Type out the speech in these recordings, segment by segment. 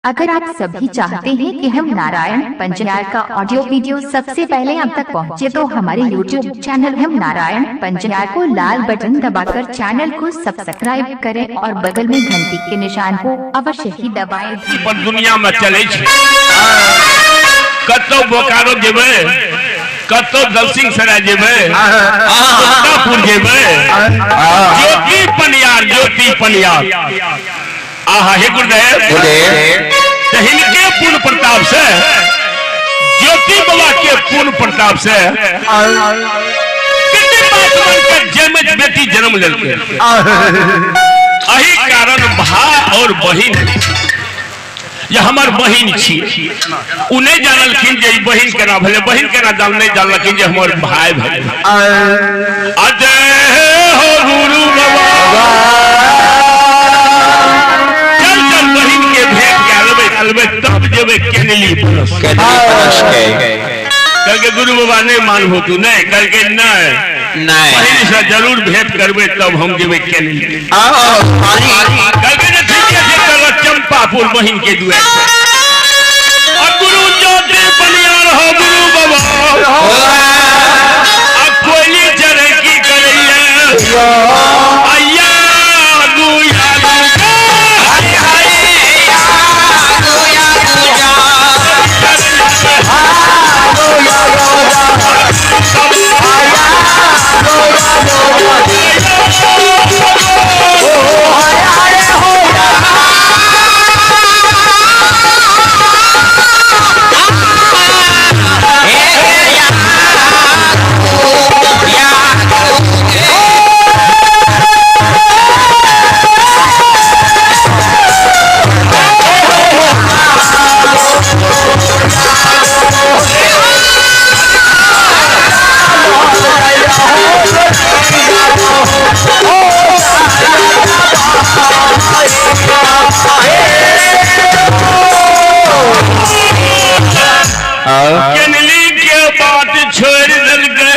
अगर आप सभी चाहते हैं कि हम नारायण पंचार का ऑडियो वीडियो सबसे पहले आप तक पहुंचे तो हमारे YouTube channel हम नारायण पंचार को लाल बटन दबाकर चैनल को सब्सक्राइब करें और बगल में घंटी के निशान को अवश्य ही दबाएं। पर दुनिया में चले छै, कतौ बोकारो जेबै, कतौ दलसिंह सराय जेबै, मुक्तापुर जेबै, ज्योति पनियार, ज्योति पनियार। आहा हे गुरुदेव, तऽ हिनके पूर्ण प्रताप से, ज्योति बाबा के पूर्ण प्रताप से कते बात के जन्म बेटी जन्म लेलकै। एहि कारण भाई और बहिन, जे हमर बहिन छी, उ नहि जानलखिन जे ई बहिन केना भेलै, बहिन केना जान नहि जानलखिन जे हमर भाई भेलै। अजय हो गुरु बाबा, चल चल बहिन के भेंट कए लेबै, लेबै तब जेबै केनली परस। कहलकै गुरु बाबा नहि मानबो तू, नहि कहलकै नहि, नहीं, बहिन से जरूर भेंट करबै तब हम जेबै केनली। कहलकै जे ठीक छै, चलो चंपापुर बहिन के दुआर पर। आ गुरु ज्योति बनियार हो गुरु बाबा, आ कोयली चढ़े की करैया आया गुया केनली के बात छोड़ देलकै,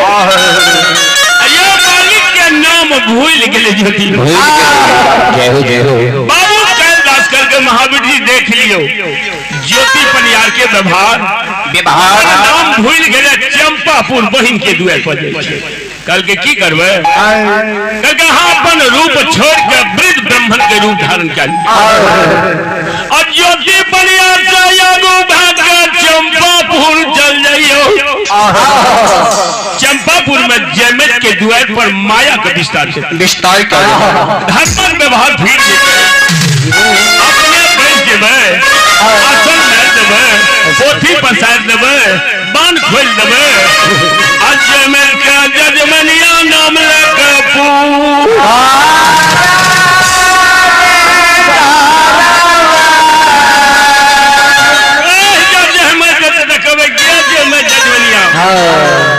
ये मालिक के नाम भूल गेलै ज्योति। जय हो, जय हो। बाबू कैलदास करके महावीर जी देख लियो ज्योति पनियार के व्यवहार व्यवहार। नाम भूल गेलै, चंपापुर बहिन के दुआर पर जाइ छै। कहलकै की करबै? कहलकै अहाँ अपन रूप छोड़ के वृद्ध ब्राह्मण के रूप धारण कर और ज्योति पनियार से आगू भाग के चंपापुर चल जाइयो। चंपापुर में जयमेत के दुआर पर माया के विस्तार छै, विस्तार कर धर्मक व्यवहार फिर जेतै, अपने बैठ जेबै, आसन मारि देबै, पोथी पसारि देबै, बान खोलि देबै आ जयमेत के जजमनिया नाम लऽ के पू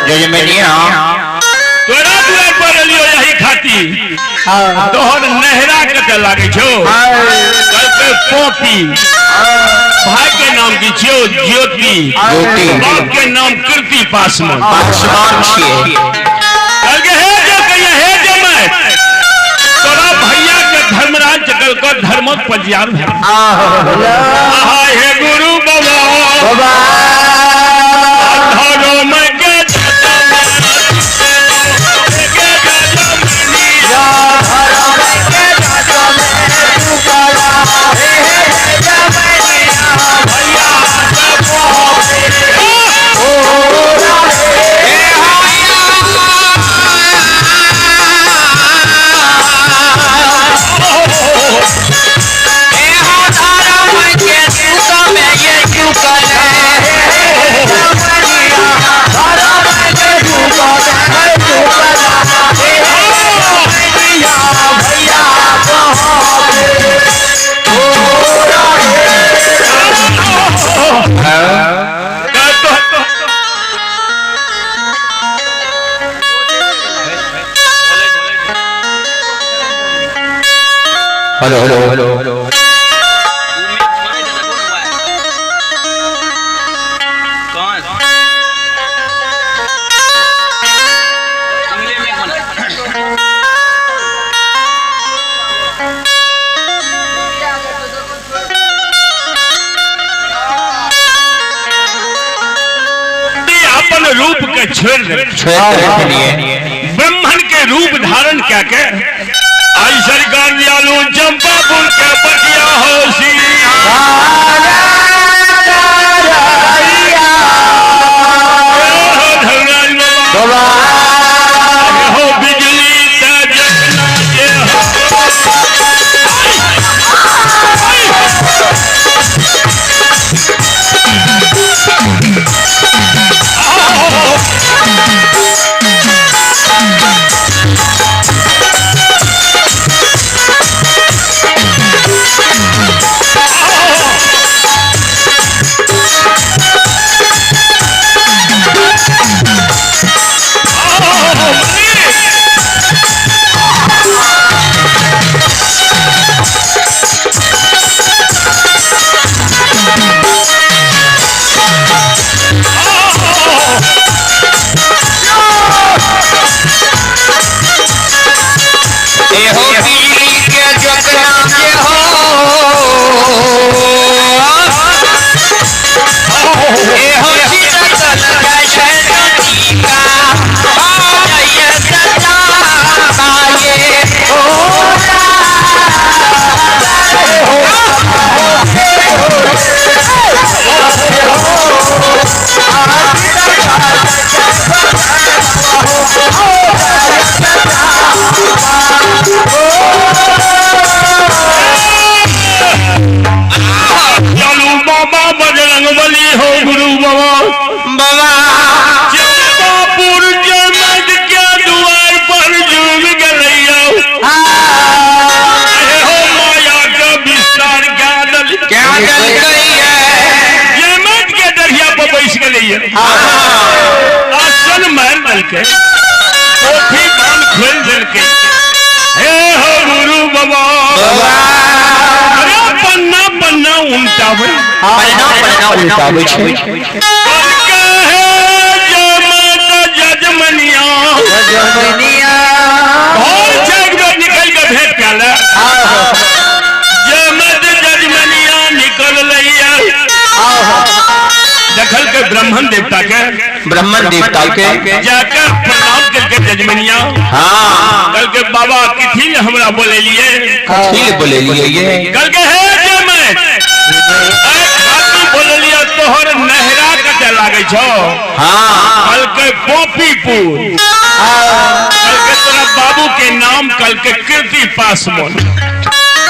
जजमनिया। तोरा दुआर पर एलियो यही खातिर, तोहर नहरा कते लागै छौ? कहलकै पोपी। भाई के नाम की छियौ? ज्योति। ज्योति। बाप के नाम कीर्ति पासवान। पासवान छियै। कहलकै हे जो कहिया हे जो मैं तोरा भैया के धर्मराज जगल को धर्मक पजियार भेल। आहा हे गुरु बाबा, धर्म के Hello hello hello hello. के छोड़ दे। छोड़ देलिए। ब्राह्मण के रूप धारण क्या के आई सरकार दयालु चंपापुर के बटिया हो सी बाबा हो बिजली ते जगना जे हो। एहो बिजली के जकना के हो, एहो चिरतन छै टीका बाये सदा बाये ओ। चलू बाबा बजरंग बली हो गुरु बाबा बाबा चंपापुर जमद के दुआर पर जुम गलैया अरे हो माया का विस्तार का दल क्या डल गई है। जमद के दरिया पर बैस गलैया, आसन मार दल के, पोथी कान खोल दल के। हे हो गुरु बाबा, अरे पन्ना पन्ना उल्टावे। पन्ना पन्ना उल्टाबै छै। जजमनिया और एक बेर निकल के भेंट कर ले। जमद जजमनिया निकल लैया, देखल के ब्राह्मण देवता के, ब्राह्मण देवता के जाकर प्रणाम करके जजमनिया हाँ कल के बाबा किथी ने हमरा बोले लिए? कथी बोलेलिए ये? कल के हे जमद खाती बोले लिया, तोहर नहरा कटे लागे छो? हाँ। कल के पोपीपुर। कल के तोरा बाबू के नाम? कल के कीर्ति पासवान।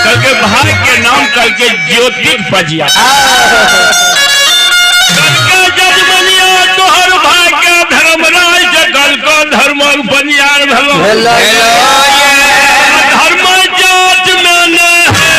कल के भाई के नाम? कल के ज्योतिक पजिया। कल के जजमनिया तोहर भाई के धर्मराज से। कल को धर्म बनियार भलो। हेलो ये। धर्म जात में न है।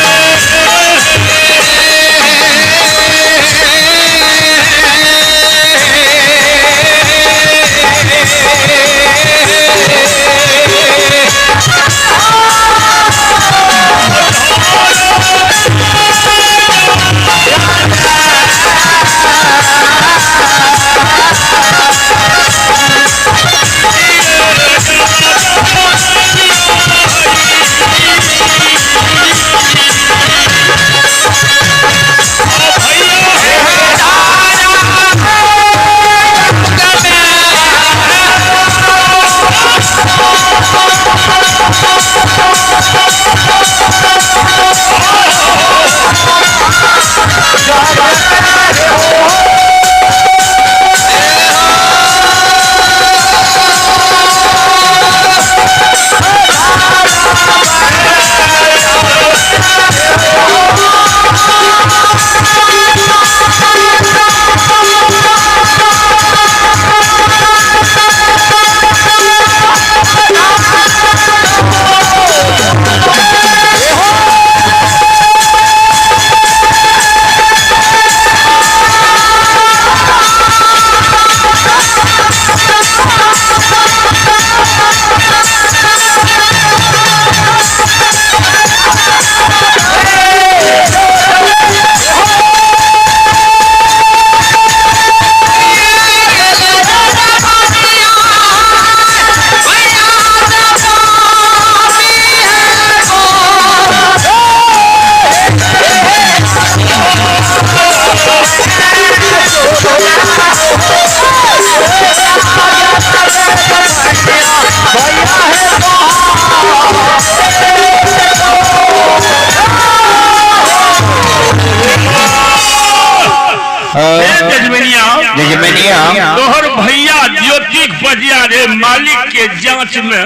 हे जजमनिया, जजमनिया। तोहर भैया ज्योतिक पजिया रे मालिक के जांच में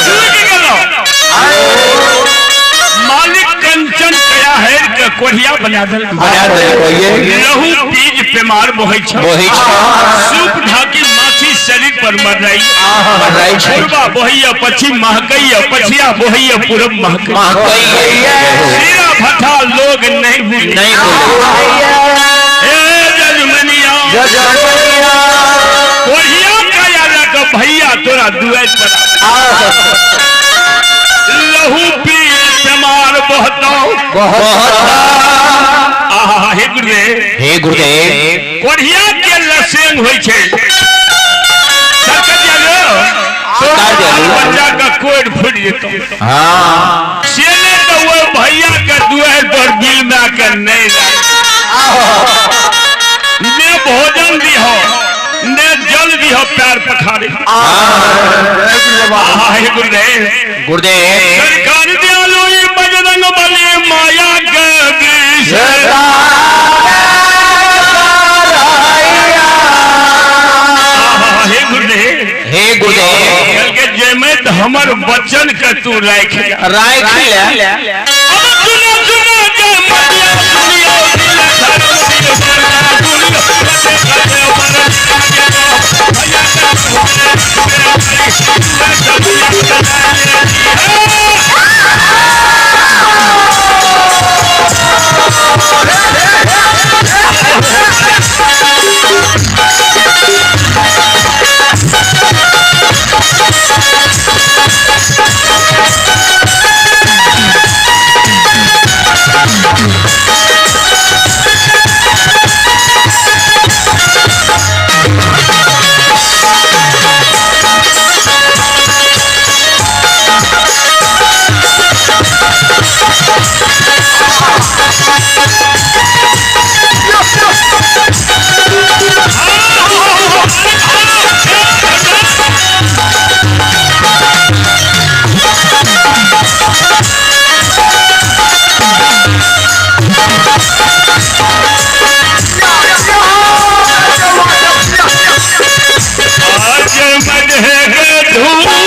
चूक गेलो। मालिक कंचन कया हेर के कोढ़िया बना देल। बना देलकै। लहू पीज पेमार बहै छ। बहै छ। सूप ढाकी माछी शरीर पर मरई। मरई छै। पूर्वा बहैया पश्चिम महकैया, पछिया बहैया पूरब महकैया। महकैया। सीरा भट्ठा लोग नहीं भूले। नहीं भूले। हे जजमनिया, जजमनिया। कोढ़िया कया लग भैया तोरा दुआर पर लहू पी पेमार बहतो। बहुत। आहा हे गुरुदेव। हे गुरुदेव। कोढ़िया के लसेंग होइ छै। सरकटिया लो। सरकार दियालु। बच्चा के कोढ़ फुटि जेतौ। हाँ। से नहि तऽ ओहि भैया के दुआरि पर बिल में के नहि राख। ने भोजन दिहो ने जल दिहो पैर पखारे। आहा हे गुरुदेव। गुरुदेव। सरकार दयालु ई बजरंग बली माया के विष। आहा हे गुरुदेव। हे गुरुदेव। कहलकै जाहिमे तऽ हमर वचन के तू राखि ले। राखि ले। अब सुनो सुनो जय मतिया सुनियो दिल धर्म दिल सरकार सुनियो फतेह फतेह पर भैया आज मध धूरी।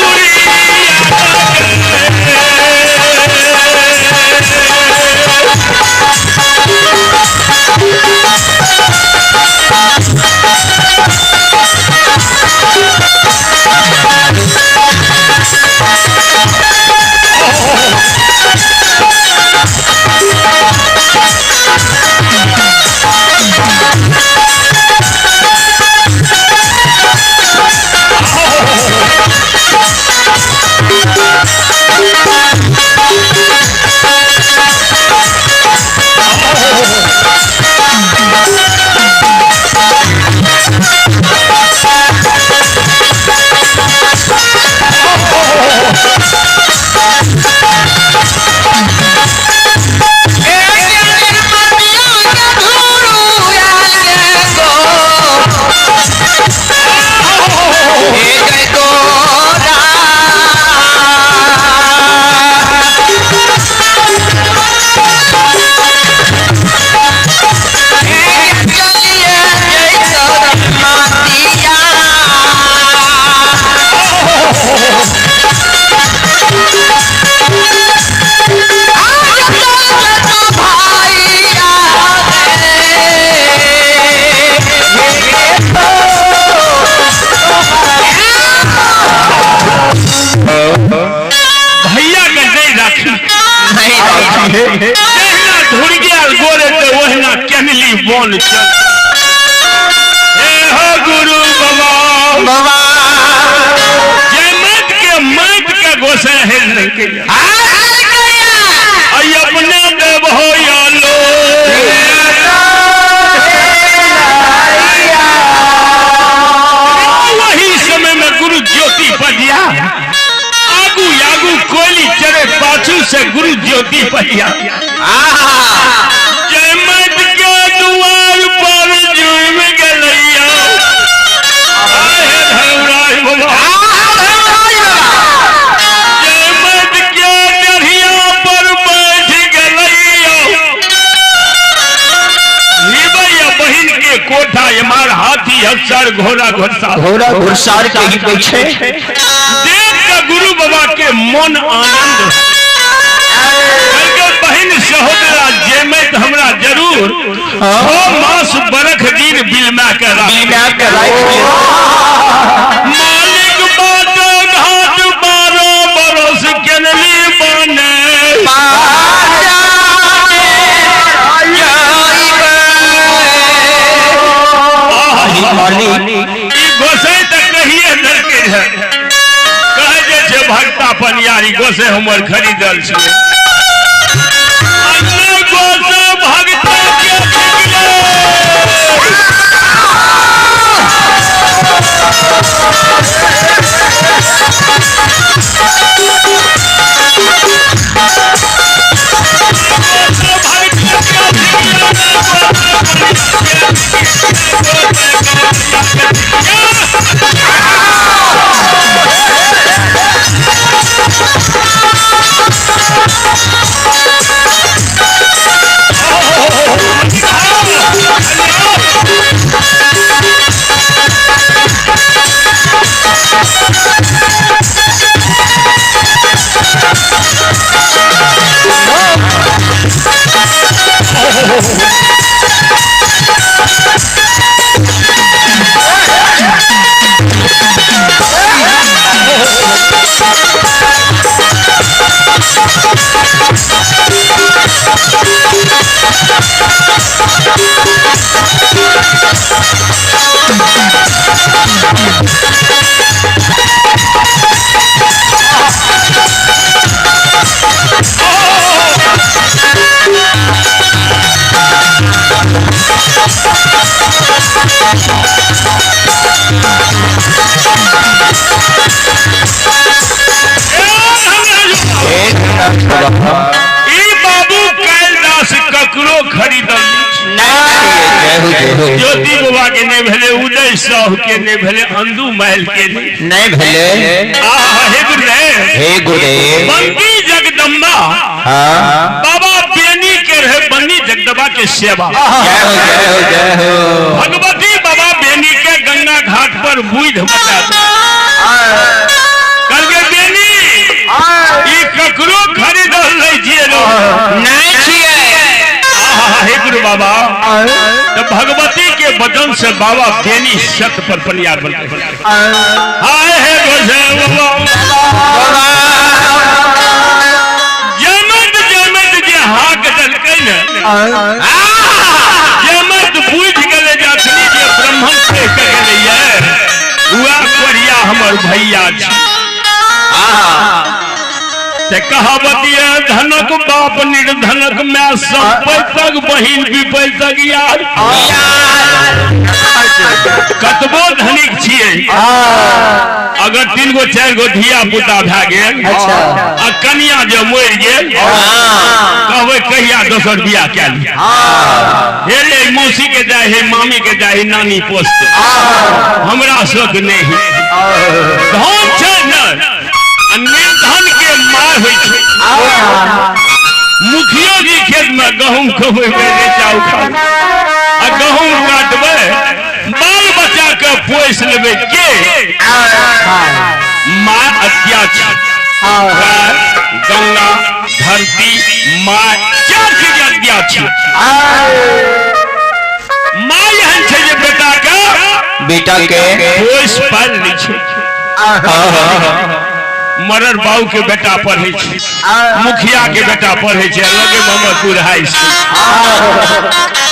भैया के नहीं राखी। नहीं राखी। जहिना धुर गेल गोरे तऽ ओहिना केनली बन चल। हे हो गुरु बाबा। बाबा। जे मत के मत के गोसे हेल नहीं के आई अपने देव हो या लो। वही समय में गुरु ज्योति पजिया आगू आगू कोयली चढ़े पाछू से गुरु ज्योति पजिया जय मत के दुआर पर जुम गेलैया। आहे धर्मराज बाबा। जय मत के डरिया पर बैठ गेलैया। निबैया बहिन कोठा एमार हाथी हस्सर घोड़ा घोड़सा घोड़ा घुड़सार के ही पे छै। देख के गुरु बाबा के मन आनंद कहलकै, बहिन सहोदरा जेमे तऽ हमरा जरूर 6 मास बरख दिन बिलमा के राख। बिना के राख। मालिक बाट घाट 12 बरस केनली बने ई गोसाई तऽ कहिए देलकै है, कहै जे छै भक्ता पनियारी गोसाई हमर खरीदल छै। अन्य गोसाई भक्ता के ठिकले। ई बाबू कैलदास ककरो खरीदल नहीं। ज्योति बाबा के नहीं भेले, उदय साहु के नहीं भेले, अंदू महल के नहीं नहीं भेले। आहा, हे गुरुदेव, हे गुरुदेव। बंदी जगदम्बा। हाँ। बाबा बेनी के रहे बंदी जगदम्बा के सेवा। जय हो जय हो जय हो। भगवती बाबा बेनी के गंगा घाट पर बुझ बता कल के बेनी ई ककरो खरीदल नहीं छियै लोग। नहीं छियै। आहा, हे गुरु बाबा, तो भगवती के वचन से बाबा बेनी सत पर पनियार बन गए। हाय हे गोसाई बाबा, जमत जमत जे हाक देलकै ने, जमत बुझि गेलै जे अखनी जे ब्राह्मण कहि के गेलैये उएह कोरिया हमर भैया छी। ते कहावत ये धनक बाप निर्धनक my संपैतक बहिन विपैतक यार। कतबो धनिक छियै, अगर 3 गो 4 गो धिया पुता भए गेल आ कनिया जे मरि गेल, कहबै कहिया दोसर बियाह कए ली। हे रे मौसी के जाय, हे मामी के जाय, हे नानी पोसते, हमरा शोक नहीं। धन छै ने आ निर्धन के मार होइ छै। मुखियो जी खेत में गहूम खबेबै चाउ खाउ आ गहूम काटबै, बाल बच्चा के पोसि लेबै के? माँ अत्याचार गंगा धरती माँ चार चीज अज्ञा छै। माँ एहन छै जे बेटा के बेटा के पोसि पालि लै छै। मरर बाबू के बेटा पढ़ै छै, मुखिया के बेटा पढ़ै छै, लगे मोहम्मदपुर हाई स्कूल।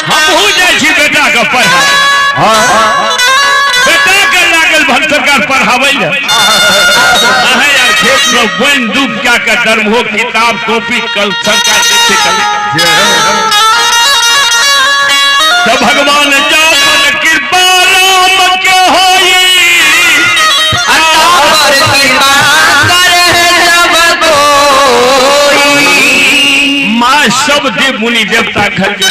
हमहूँ जाइ छी बेटा के पढ़ाइ, बेटा के लागल भर सरकार पढ़ाबै लए। अहें यार खेत में बनि डूब क्या के दरमहो किताब कॉपी कल सरकार दै छै कल। तो भगवान जापन कृपा राम के होई, पर कृपा करे जब कोई। माँ सब देव मुनि देवता घर के।